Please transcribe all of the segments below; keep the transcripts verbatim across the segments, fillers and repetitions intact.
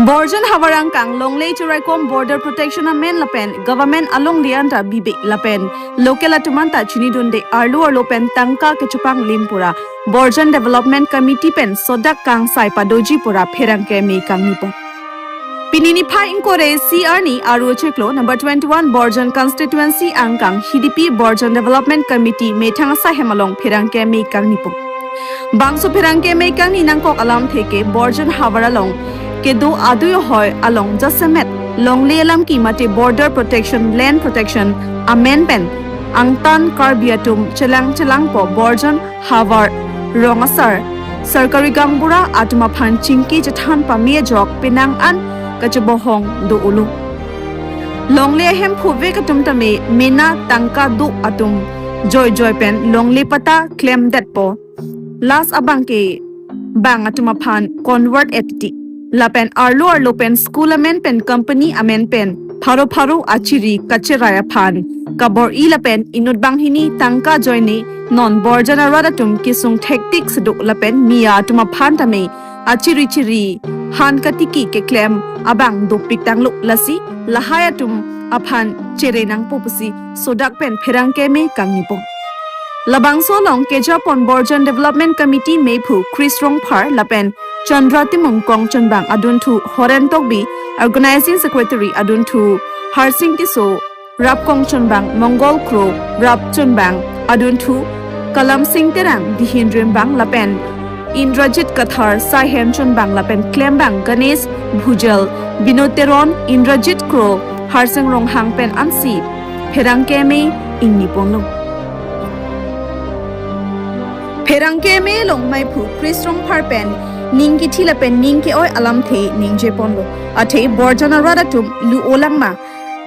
Borjan havar angkang longle chiraikom border protection amen lapen government alongle anta bibe lapen local atum anta chinidunde arlo arlo pen tangka kechepanglim pura Borjan Development Committee pen sodak kangsai padoji pura pherangke me kangnipon. Pini niphai ingkoi ra isi arni Aru chiklo number twenty-one Borjan constituency angkang Hidipi Borjan Development Committee methang asai hem along pherangke me kangnipon. Bangso pherangke me kangni nangkok alamthe ke Borjan havar along kedo adui ahoi along jasemet longle alam ki mate border protection, land protection amen pen angtan Karbi atum chelang chelangpo Borjan havar rong asar sarkari gaonbura atum aphan chingki chethan pame ajok penang an kachebohong do-olo. Longle ahem phuve atum tame mena tangka do atum joijoi pen longle patta klemdetpo. Last abang ke bang atum aphan convert et ti. Lapen arlo arlo pen school amen pen company amen pen pharo pharo achiri kacherai aphan kabor-i lapen inut banghini tangka joine non Borjan arat atum kesung thektik seduk lapen Miya atum aphan tame achiri chiri han katiki keklem abang dopik tanglo, lasi lahai atum aphan chere nangpo pusi sodak pen pherangke me kangnipon. Labangso along kejapon Borjan Development Committee mephu Chris Rongphar lapen Chandra Timung kongchonbang adunthu Horen Tokbi, Organizing Secretary adunthu Harsing Tisso, rap kongchonbang Mongol Kro, rap chonbang adunthu Kalam Sing Terang, dihin rimbang lapen Indrajit Kathar, saihem chonbang lapen klembang Ganesh Bhujal, Binod Teron, Indrajit Kro, Harsing Ronghang pen ansi pherangke me ingniponlo. Pherangke me along mephu Chris Rongphar pen ning kithi lapen ning ke-oi alamthe ningjeponlo. Athe Borjan arat atum lu-olang ma?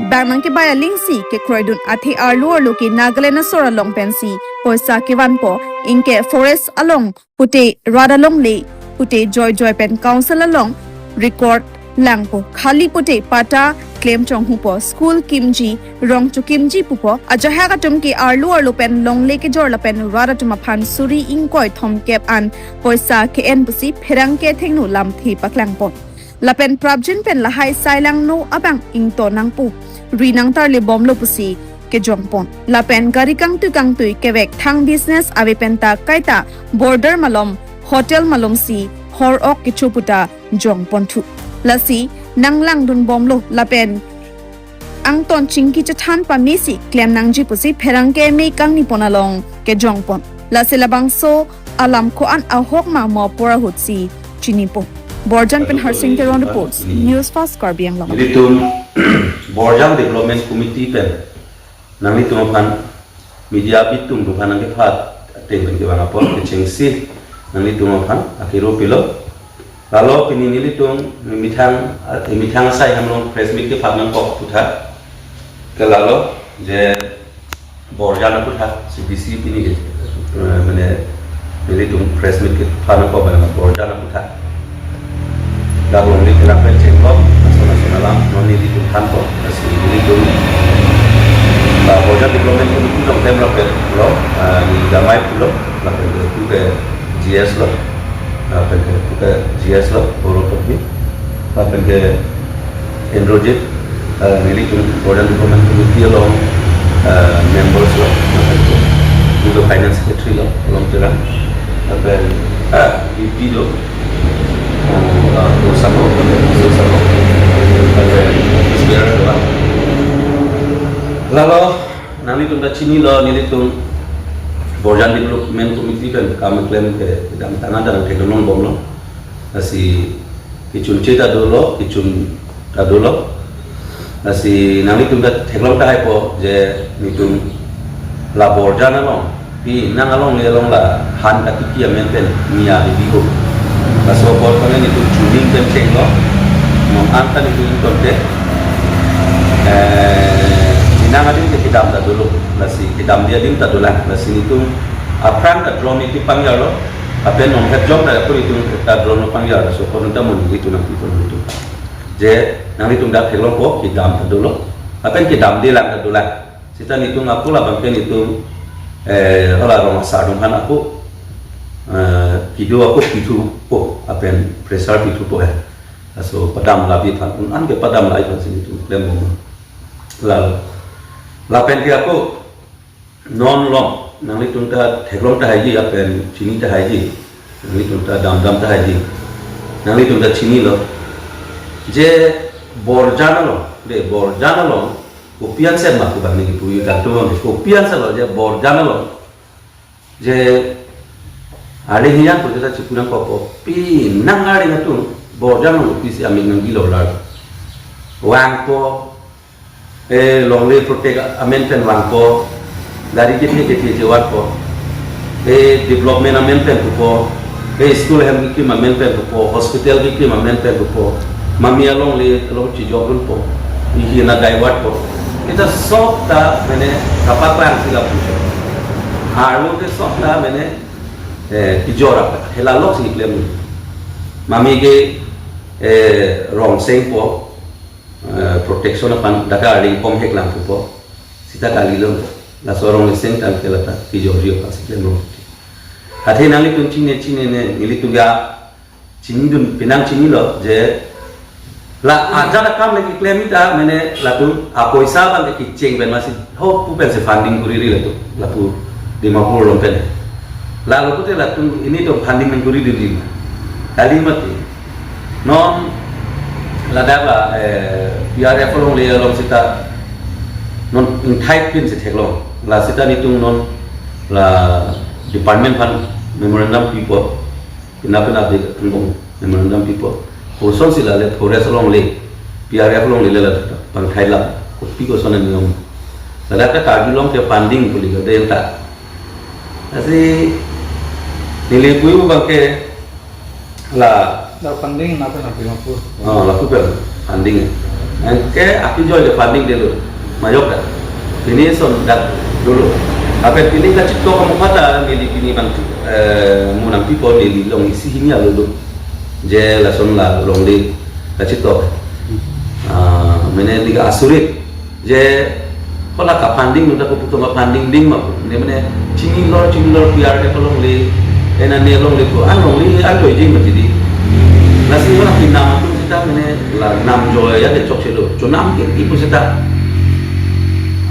Bang nangkebai alingsi kekroidun athe arlo arlo ke Nagaland asor along pensi poisa kevanpo, ingke forest along pute rat alongle pute joijoi pen council along record langpo. Khali pute patta klem chonghupo, school kimji, rong chokimji pupo. Ajahak atum ke arlo arlo pen longle kejor lapen rat atum aphan suri ingkoi thomkep an poisa ke-en pusi pherangke athengno lamthe paklangpon. Lapen prapjin pen lahai sailangno abang ingto nangpo, ri nangtarlebomlo pusi kejongpon. Lapen gari kangtui kangtui kevek thang business ave penta kaita border malom hotel malomsi hor-ok kecho puta jongponthu. Lasi nanglangdunbomlo lapen angton chingki chethan pamesi klem nangji pusi pherangke me kangnipon along kejongpon. Lasi labangso alam ko-an ahok ma mo apor ahutsi chinipon. Borjan pen Harsing Teron reports, News Fast Karbi Anglong. Nelitum Borjan Development Committee pen nanglitum aphan media bitum do aphan nangkephat ateng pen kevang apot kechengsi nanglitum aphan akiro pilo. Lalo pini nelitum methang, methang asai hem along press meet kephat nangkok puthot ke lalo je Borjan aputhak, C B C pini ke, eh, mane, nelitum press meet kephan nangkok abang Borjan aputhak. Dak longle kelang pen chengkok, naso naso alam, non nelitum thanpo, lasi nelitum, ba Borjan Development Committee along klem lapen lo, eh, ni damai pulo, lapen ke puke G S lo, lapen ke puke G S lo, Boro Tokbi, lapen ke Indrajit, eh, nelitum Borjan Development Committee along, eh, members lo, lapen ke, puke Finance Secretary lo, Kolom Terang, lapen, eh, V P lo, oh, eh, Kosamo, lapen Kosamo, lapen office bearer lo. Lalo, nanglitum ta chinilo, nelitum Borjan Development Committee pen kam klem ke kedamtang an ta nangtheklongbomlo. Lasi kechun che ta dolo, kechun ta dolo. Lasi nanglitum ta theklong tahaipo je nelitum la Borjan along, pi nang alongle along la han katiki amen pen Miya bibiho. Laso apor kami nelitum chuning pen chenglo. Non anta nelitum ingtonte, eh, chinang adim ke kedam ta dolo. Lasi kedamde adim ta dolang. Lasi nelitum aphrang ta drone nelitum pangjarlo. Lapen non het jong ta ako nelitum ta drone lo pangjar, laso apor nelitum ta mun nelitum nangpipon nelitum. Je nanglitum ta theklongpo kedam ta dolo. Lapen kedamdelang ta dolang. Seta nelitum ako labang ke nelitum, eh, hala rong asar atum aphan ako, eh, kedo ako pithupo, lapen pressure pithupo, eh. Laso padam labi aphan, un-an ke padam labi aphan si nelitum klembom. Lalo. Lapen ke ako, non along, nanglitum ta theklong tahai ji, lapen chini tahai ji. Nanglitum ta damdam tahai ji. Nanglitum ta chinilo. Je Borjan along, de Borjan along, kopi ansi ma ke bang neli pui kangtung, kopi ansi lo je Borjan along. Je arleng hiyang pute ta chipu nangkokpo. Penang arleng atum Borjan along kopi si amik nangbilo lalo. Vangpo, e longle protect amen pen vangpo. Gari kethe kethe chevangpo. E development amen pen pupo. E school hem kekim amen pen pupo. Hospital kekim amen pen pupo. Mami alongle along chijokdunpo. Ihi na divert po. Ita sob ta mane kapaklang si lapu. Arlo ke sob ta mane, eh, kijor apa. Hela lok si klem. Mami ke, eh, rong sengpo, eh, protection aphan dak arleng pom hek lang pupo. Sita kalilo. Laso rong seng tangte lata kijor jio pa si klem rong. Athe nanglitum chini chinine, nelitum ya chinidun, penang chinilo je la ajat akam le keklem ta mane latum apoisa abang ke kecheng pen masi ho pu pen si funding kuri ri latum, lapu Dimapur along pen. Lalo pute latum nelitum funding nangkuri dun dun. Kali mati. Non ladak la, eh, P R F alongle along sita non ingthai pin si theklong. La sita nelitum non la department aphan memorandum pipo. Pina pina de angbong memorandum pipo. Koson si la le forest alongle, P R F alongle le la pangthai la, kopi koson niyom. Ladak ta Karbi along ke funding puli ka de ta. Lasi neli pui abang ke la. La funding na pena Dimapur. Oh, lapu pen funding. Anke akijoi le funding delo. Majok ta. Pini son dak dolo. Lapen pini kachito kamu kata neli pini bang, eh, munang pipo neli long isi hini alo lo. Je lason la longle kachito. Ah, mane neli ka asurit. Je hala ka funding nunda ko putum ka funding ding ma. Ne mane chinilor chinilor P R F alongle, ena ne alongle ko, an longle an doi ding ma tidi. Lasi hala pinam atum sita mane la nam joya de chokche do. Chonam ke ipu sita.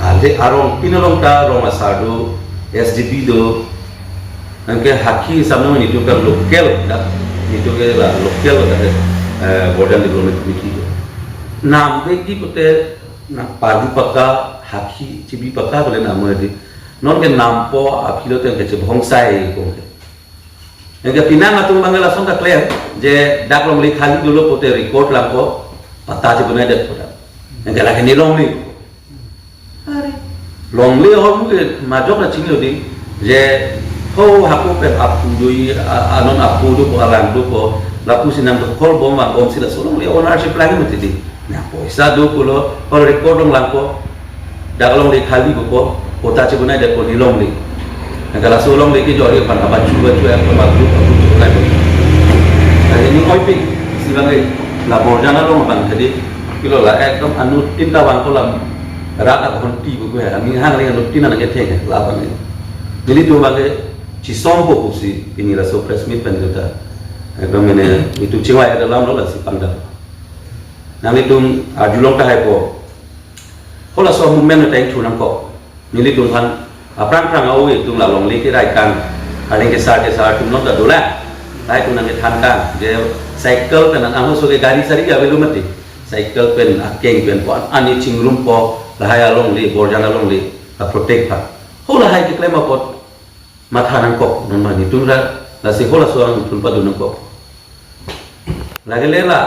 Ante arong pin along ta rong asar do, S D P do. Anke hakhi samno nelitum ke local da, nelitum ke la local da, eh, Borjan Development Committee do. Nam ke ki pute na padu paka, hakhi chibi paka pule nam mo di. Non ke nampo aphi lo teng ke chebhongsai ko ke. Anke penang atum bang lason ta klem je dak longle khali dolo pute record langpo, patta chebonai det pota. Anke lake ne longle. Are. Longle ahormu ke majok ta chinilo di. Je ho hako pen apu do, a, anon apu dopo, alang dopo, lapu si nangdokol bom vangbom si laso longle ownership lang mati di. Na poisa do pulo, hor record along langpo. Dak longle khali pupo, patta chebonai detpo ne longle. Anke laso longle kejor aphan abachu bachu ya, abachu bachu chebonai po. Anke ne oipi si bang ke la Borjan along bang tadi kilo la ekdom anuttin ta vang kolam rat aghonti pu ke, ani hang le anuttin anang kethek la bang. Nelitum bang ke chisompo pusi pini laso press meet pen ta. Ekdom mane nelitum chingvai ke alam lo lasi pangdam. Nanglitum arjulong tahai po. Halaso movement ta ingthu nangkok. Nelitum aphan aphrang phrang a-ove atum la longle kerai kang, arleng kesar kesar atum non ta dolang. Lahai atum nangkethan kang, je cycle pen an ahok so ke gari sari ke avelo mati. Cycle pen akeng pen po an, ani chingrumpo, lahai alongle, Borjan alongle, la protect aphan. Ho lahai keklem apot matha nangkok, non ma nelitum ra, lasi halaso nelitum padu nangkok. Lake le la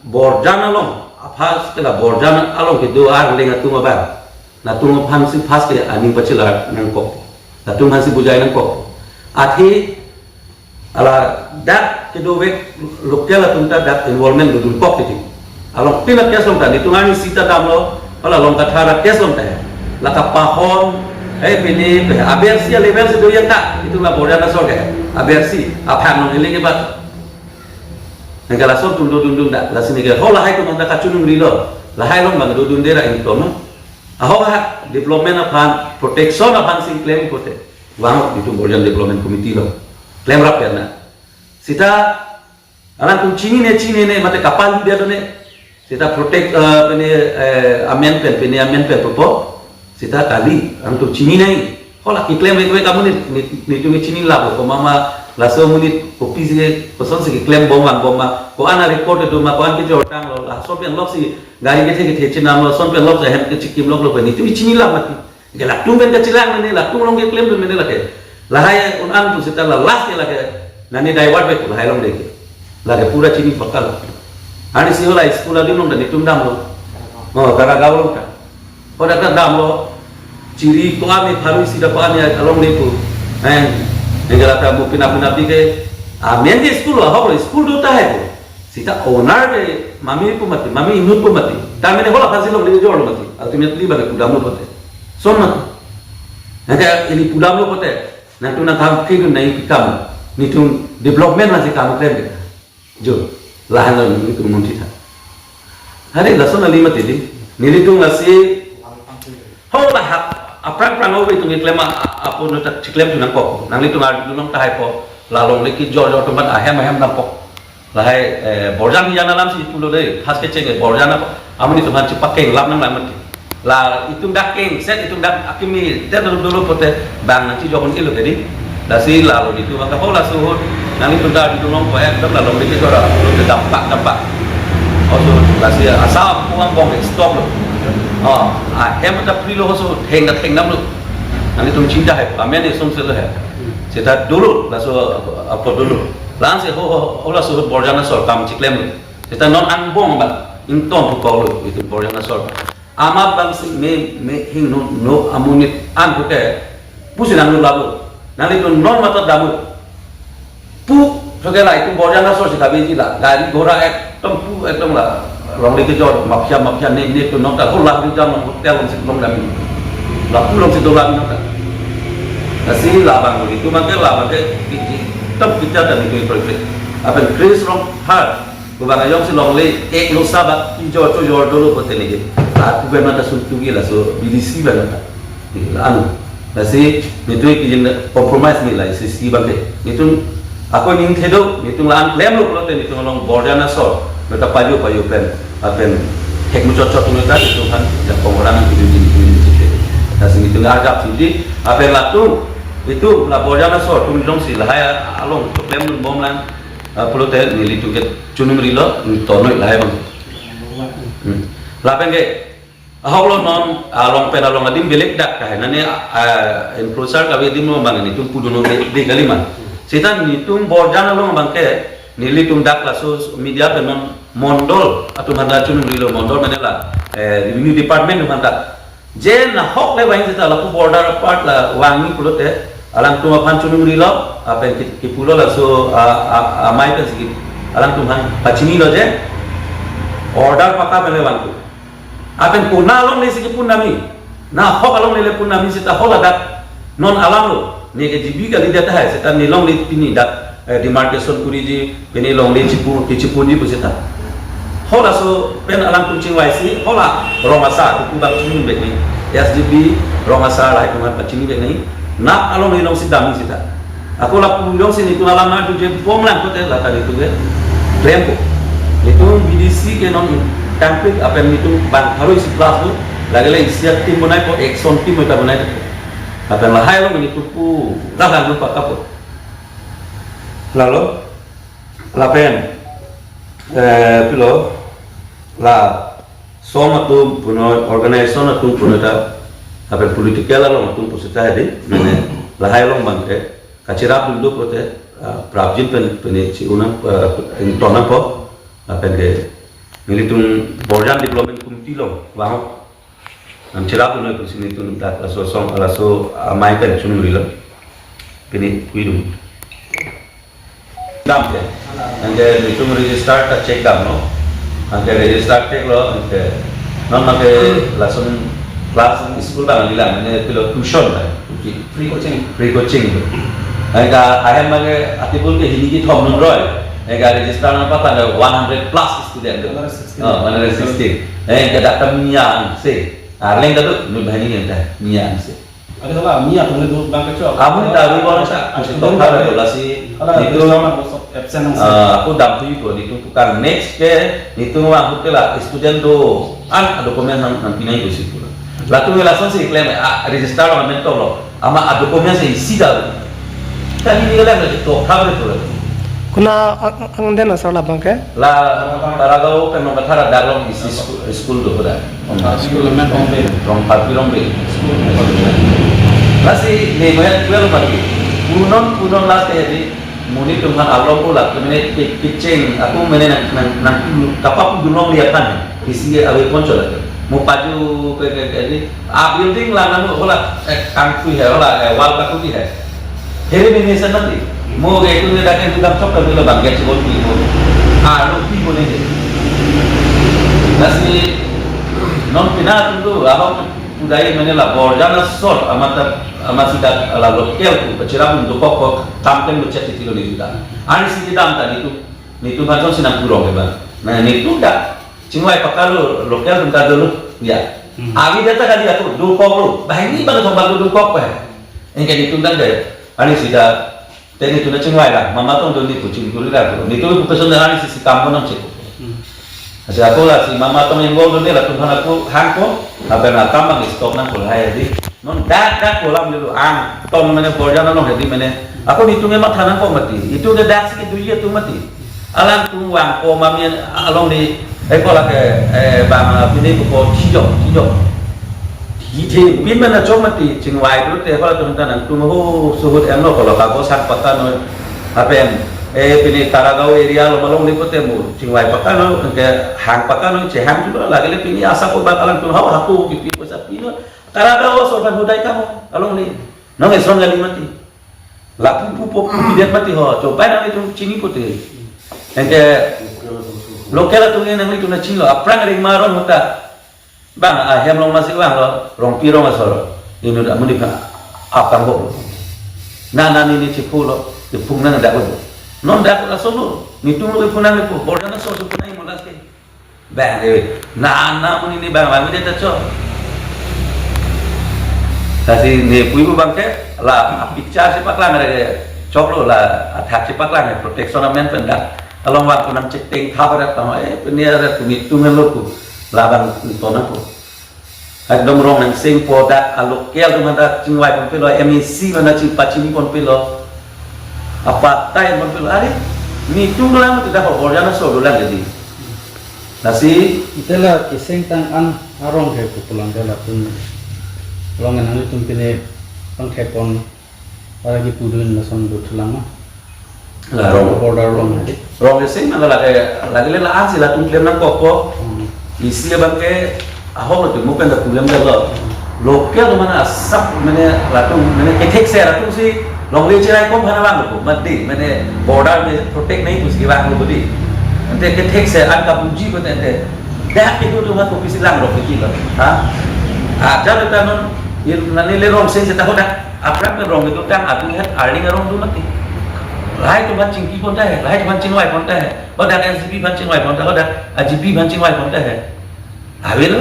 Borjan along, apha ke la Borjan along kedo arleng atum abang. Latum aphan si first ke aning pachelar nangkok. Latum aphan si bujai nangkok. Athe hala dak kedovek local atum ta dak involvement dodun kok titi. Along pina case long ta, nelitum arni sita damlo, hala Longkathar case long ta. La kapahon, eh, pini, pe, aber si level si do yang ta, itum la Borjan asor ke. Aber si, aphan nong ili ke bat. Anke lason atum dodun dun da, lasi neke ho lahai atum ta kachunung rilo, lahai along bang dodun dera ingtong. Ahok ha development aphan, protection aphan si klem kote. Vang itum Borjan Development Committee along. Klemrap ya na. Sita Alangtum chinine, chinine, mate kapal dia done. Seta protect, eh, pine, eh, amen pen, pine amen pen popo. Seta kali, alangtum chinine. Hala keklem vek vek amonit, nit, nitum chinine labo, ko mama, laso amonit, kopi si, kosonsi keklem bom vangbom ma, ko-an a-record do ma, ko-an kejor tanglo, laso pen lok si, gari kethe kethe chenamlo, son pen lok si hem kechikimloklo pen, nitum chinine lab mati. Ke latum pen kachelang mene, latum along keklem mene lake. Lahai un-an tu seta la last ke lake. Nani divert vek lahai along deke. Lake pura chini pakal. Ani si hala school adim along ta nitum damlo. Oh, Karagaon along ta. Oh, dak damlo. Chiri ko-an ni pharu isi da ko-an ni along de pu. Neng, neng lake mo pina pina pi ke. Amen ke school ahok lo, school do tahai ko. Seta owner ke mami pu mati, mami inut pu mati. Ta mene hala aphansi longle jor lo mati. Ultimately bagi pudamlo pote. Son mati. Nangke ili pudamlo pote. Nangtum nangkam kidun nai pikam. Nitum development lasi kam klem ke. Jo. Lahan lo nitum munti tha. Hari lason ali mati di. Nelitum lasi. Hala hap. Aphrang phrang obe itum keklem a, a, apo no tak chiklem tu nangkok. Nanglitum arjudun tahai po. La longle kejor jor atum aphan ahem ahem nangkok. Lahai, eh, borjan hijan alam si pulo de, khas kecheng, eh, borjan apa, amonit atum aphan chepakeng lap nang lamat. La itum dak keng, set itum dak akimi, tet dulu dulu pote, bang nangchijokun ilo tadi. Lasi lalo nitum maka hala suhut, nanglitum dak itum nong ko ekdom la longle kejor, pulo de dampak, dampak. Oh, so, lasi asap puang bong stop lo. Oh, ahem ta pri lo, so, theng ta theng nam lo. Nanglitum chinta hai, amen isong selo hai. Seta dolo, laso apo dolo. Langse ho, ho, hala suhut borjan asor kam chiklem lo. Seta non angbong ba, ingtong pu kok lo, itum borjan asor. Amat bang si me, me hing no, no amonit an pu ke, pusi nanglo labo. Nanglitum non mata damu. Pu, so ke la itum borjan asor si kabeji la, gari ghora ekdom pu, ekdom la, longle kejor, mafia, mafia, ne, ne, tu nonta, hala rijam, hotel, long si long kami. La pu long si dola nonta. Lasi labang itum mangke, labang ke, ki, ki, tam kita dan itu itu. Apen Chris Ronghar, bubang ayong si longle, ek lo sabak, kejor, kejor dolo hotel lagi. La, tu ben mata suntugi laso, B D C ben mata. Anu, lasi nitum ke jin compromise ni la isi si bangke. Nitum ako ning thedo, nitum la-an klem lo pulote nitum along borjan asor. Meta pajo pajo pen, apen hek muchot chot meta nitum aphan, ya pengorang nitum jin jin jin. Lasi nitum arjap sidi, apen latum, itum la borjan asor, tum jongsi lahai along, klem dun bom lang, ah, pulote nelitum ke chunung rilo, tonoi lahai bang. Hmm. Lapen ke, ahok lo non, along pen along adim belek dak kahai. Nani, ah, influencer kave adim lo bang nitum pudun lo de, de kaliman. Seta nitum borjan along bangke, nelitum dak laso media pen non mondol, atum aphan ta chunung rilo mondol mane la, eh, revenue department atum aphan ta. Je nahok le bang seta lapu border part la vangji pulote, alangtum aphan chunung rilo, apen ki, kipulo laso, ah, ah, ah, amei pen si, alangtum aphan pachini lo je, order pakka pen le vangtu. Apen kona along nesi kepun nami. Nahok along nele pun nami seta hala dak non alam lo. Neke G B kali dia tahai seta nelongle pini dak, eh, demarcation kuriji, pini longle chipu, kechipunji pu seta. Hala so pen alangtum chingvai si, hala rong asar, tu bang chini bek ni. S D B rong asar lahai atum aphan pachini bek ni. Nap along nelong si damji seta. Ako lapu jongsi nitum alam nangtuje bom lang kote lata nitum ke. Klem ko. Nitum B D C ke non tangpik apen nitum bang harus si plus tu. Lagi lagi isi a team bonai ko, action team ta bonai ko. Apen lahai along nitum pu, dah lang lupa kapo. Lalo, lapen, eh, pilo, la, song atum punoi, organization atum punoi ta, apen political along atum pusita di, mane, lahai along bangke, kachirap dunduk kote, ah, prapjin pen, pen si unang, ah, ingtonang po, apen ke, nelitum borjan development committee along, wang, nangchirap dunduk pen si nitum dak laso song, laso, ah, amei pen chunung rilo, pini kuidung. Dam ke. Anke nitum register ta check dam lo. Anke register check lo, anke non anke lason class school bang bilang, anke pilo tuition ta. Free coaching. Free coaching. Anke ahem anke atibul ke hini kethom non roi. Anke register nangpatang one hundred plus student tu. One hundred sixteen. Oh, one hundred sixteen. Anke dak ta mian se. Arleng ta tu, nu bahini yang ta, mian se. Ada salah, mi atum itu bang kecil. Amun ta ru bang sa, student tokar ta tu lasi, hala, itu, hala, Absent ang sa. Ah, ako damthu pu, netum tukang next ke, netum ahut ke la student do-an a document nang, nangpinai do si pu. Latum lasonsi klem, ah, register lo, amen toklo. Amat a document si isi do. Kali ni kelang lagi tok khabar itu lagi. Konat ang, ang, angdeng asar labang ke? La Taragaon pen Rongkethar adak along isi school, school do pada. School amen Rongbe. Rongpharpi Rongbe. School. Lasi ne maya twelve mati. Punon punon last ke di, monit atum aphan along ko la, mane ke-, kecheng, ako mane nang, nang, nang kapap dulong liya kan. Isi ave poncho la. Mo paju ke, ke, ke di, a building lang nang ko la, eh, kangtui hai, la, eh, wall kangtui hai. Here mene sa mati. Mo ke itu ne dak itu dam chok kami lo bang, ke chibon pi mo. Ah, lo pi mo ne. Lasi non pina atum do, abang Pudai mane la Borjan asor amat, amat sida la local atum pachira pun dokok ko tamten becek titi lo ni juda. Ani si kedam ta netum, netum hanson sinang kurong ke bang. Nah, netum dak chingvai pakka lo, local atum ta dolo ya. Hmm. Avi data kali ako dokok lo. Bahini bang thom bang dokok pa. Engke netum dak dei. Ani sida Te netum ta chingvai lang, mama tong do netum chingkuri lang. Netum pu person dak ani si si kam ko nang chek. Hmm. Asi ako lasi mama tong involve do ne latum aphan ako hang ko, lapen akam bang stop nang ko lahai di. Non dak dak kolam dulu ang, tong mane Borjan along hedi mane. Ako netum ke matha nang ko mati. Itum ke dak si kedo ye tu mati. Alangtum vang ko mami along di, eh, ko lake, eh, bang, ah, pini ko ko chijok, chijok. Ithi pin mana chok mati chingvai tu te halatum ta nangtum ho suhut em lo ko lo ka ko sang pakka noi. Apen, eh, pini Taragaon area lo malong ni ko te mo chingvai pakka noi, ke hang pakka noi, chehang tu lagi le pini asa ko bak alangtum ho haku kipi ko sa pino. Taragaon so kan hudai kamu along ni. Nong eson kali mati. Lapu pu po pu pidet mati ho. Chopai nang itum chini pute. Engke local atum nang itum na chini lo. Aphrang ring maron hota. Bang, ahem long masih bang lo. Rongpi rong asor. Inut amonit kan apang bo. Na na ni ni chipu lo. Chipung nang dak lo. Non dak lo solo. Netum lo ipu nang ipu. Borjan asor supu nang imulas ke. Bang, eh, na, na, muni ni bang, bang, ini tacho. Lasi ne pui bu bang ke, la, a picture si paklang re, chok lo la, athak si paklang re, protection amen pen dak. Along bang kunam chek teng thap re, tama, eh, peni re, kumi tung lo ku, la bang tonang ku. Ekdom rong nang sing po dak, a local atum dak chingvai ponpe lo, M A C mana chingpachini ponpe lo. Apatai ponpe lo, are, netum dolang, tidak ho, Borjan asor dolang jadi. Lasi. Ite la keseng tang an arong ke pukulang ke latum. Along nang itum pine pangthek pon para kipudun lason dothulang ma. La rong. Border along hadi. Rong keseng nang lake, lake le la ansi latum klem nang kok ko. Hmm. Isi abang ke ahok lo tumu kan da pulang da lo. Local atum mana asap mane latum mane kethek se latum si longle chirai kom hana bang ko mati mane border me protect nahi kuch ke bang ko di. Ante kethek se an kapuji ko ante. Dak itu tu mat ko pisi lang rong kiti lo. Ha? Ada beta non, il nani le rong sen seta hodak. Aphrang pen rong itu tang atum het arling arong tu mati. Lahai atum aphan chingki pon ta he, lahai atum aphan chingvai pon ta he. Hodak N C P aphan chingvai pon ta, hodak A G P aphan chingvai pon ta he. Ave lo.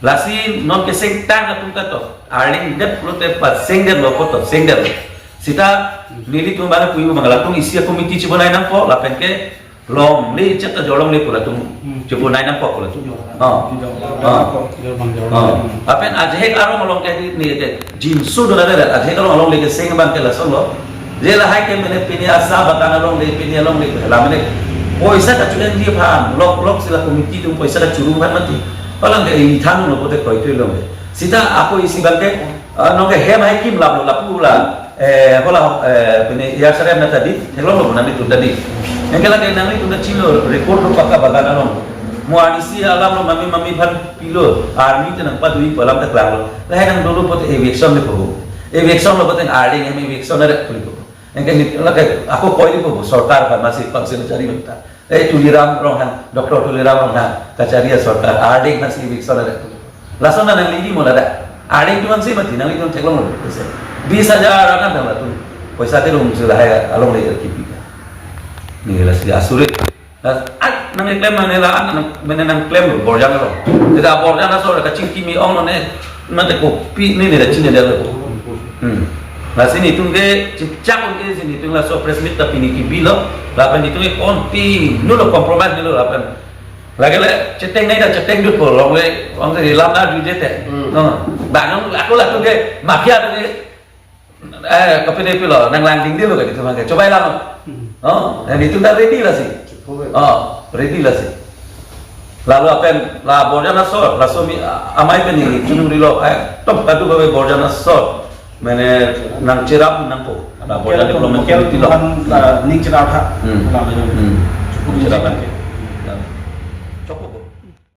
Lasi non keseng tang atum kato. Arling det pulote paseng det lo koto, seng det lo. Seta nelitum bang pui bang latum isi a committee chibonai nangpo, lapen ke longle cheta jolongle pu latum. Hmm. Chibonai nangpo pu latum. Jolong. Oh. Jolong. Oh. Jolong, jolong. Oh. Lapen ajahek arong along ke ni ke jinsu do na ajahek arong alongle keseng bang ke lason lo. Je lahai ke mene pini asa bagan alongle, pini alongle, la mene poisa kachu-en ji aphan, lok lok si la committee atum poisa kachirum aphan mati. Palang ke ini than lo pote kroi kroi longle. Seta ako isi bang ke, ah, nong ke hem hai kim lap lo lapu la, eh, hola, eh, pini ya sarem na tadi, hello lo nang itum tadi. Yang kala ke nang itum na chilo record lo pakka bagan along. Mo ani si alam lo mami mami aphan pilo, army te nangpadui pu alam ta klang lo. Lahai nang dolo pote eviction le pogo. Eviction lo pote arling hem eviction le pogo. Engke ni lake ako koi di pogo, sorkar aphan masi council chari banta. Eh, Tuliram Ronghang, Doctor Tuliram Ronghang, kachari a sorkar, arling masi eviction le pogo. Lason nang lidi mo lada. Arling tu masi mati, nang lidi theklong lo. Bis hajar akan dam latum. Poisa te rum sila hai alongle kipi. Ni lasi asurit. Nah, ah, nang klem mane la, ah, nang, mane nang klem lo, Borjan lo. Tidak Borjan asor, kachingki mi ong lo ne, mate kopi ni, ni da chini da lo. Hmm. Lasi netum ke chechak un ke si netum laso press meet ta pini kebilo. Lapen netum ke continue lo, compromise nilo lapen. Lake le cheteng nai ta cheteng dut po, longle, longle lam na dut je te. Hmm. No. Bang ako latum ke mafia atum ke, eh, kopine pilo, nanglang dingde lo ke netum ke. Chobai lang. Hmm. No. Dan netum ta ready lasi. Chupo. Oh, ready lasi. Lalu apen la Borjan asor, laso mi, amei pen ni chunung rilo, eh, top kadu babe Borjan asor. Mane nangcherap nangpo. La Borjan Development Committee lo. Kan, ah, ning cherap ha. Hmm. Lama jo. Hmm. Chupo ning cherap.